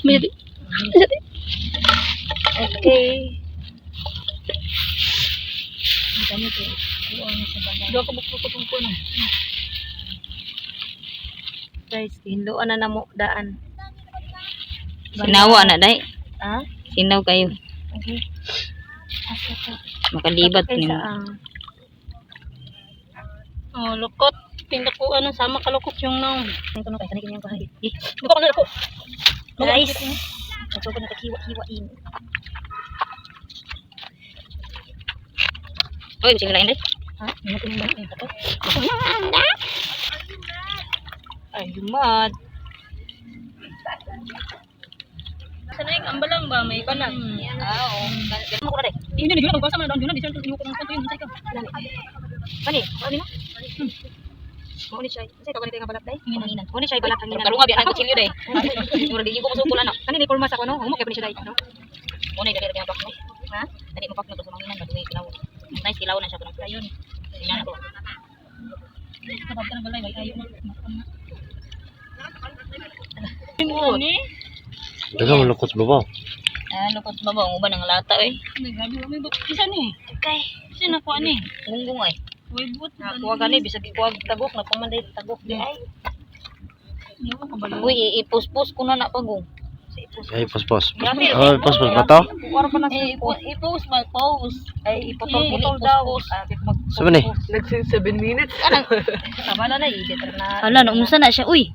May Okay. Duha ka bukod ko ko na. Guys, hinloan na namo daan. Sinawa na dai. Ha? Sinaw kayo. Okay. Asa to? Makalibat Kaysa nimo. ang Oh, lukot. Tinda ko ano sama kalukot yung naon. Ito na kay kanina yung kahay. Eh, lukot na ako. Guys. Ito ko na kiwa-kiwain. Oy, sige lang dai. Ha? Ano ko nang ito? Ay, lumad. Sa naing ambalang ba may banat. Ah, oo. Ganun mo ko na dai. Hindi na jud basa man doon di siya ko ng kanto yun ka. Kani, ano mo? Mao ni siya. Unsay tawag nito nga balat day? Hanginan. Mao ni siya balat hanginan. Pero kalunga biya ang kutsilyo dai. Mura di ko musukol ana. Kani ni porma sa ko no. Humo kay pa ni siya day, no? Mo na dali ra pak no. Ha? Dali mo pak no sa manginan ba duwi kilaw. Nice kilaw na siya kuno. Ayun. Tingnan ko. Kapag ka ng balay way ayo na. Mo ni. Daga malukot babaw. Ah, lukot babaw ang uban ang lata oy. May grabe may buk. Isa ni. Okay. Isa na ko ani. Gunggong ay. Way buot. Nakuha gani bisag ikuha tagok na pamanday tagok di ay. Niyo ko kabalo. Uy, ipuspos ko na na pagong. Sa ipos. Ay, pospos. Ay, pospos ba to? Wala pa na sa Eh, ipos. ipos ba pose. Ay iputol-putol daw. Ipos-pos. Ah, di mag Sa man eh? Nagsin 7 minutes. Kanang kabala na i na. Hala, naunsa na siya uy.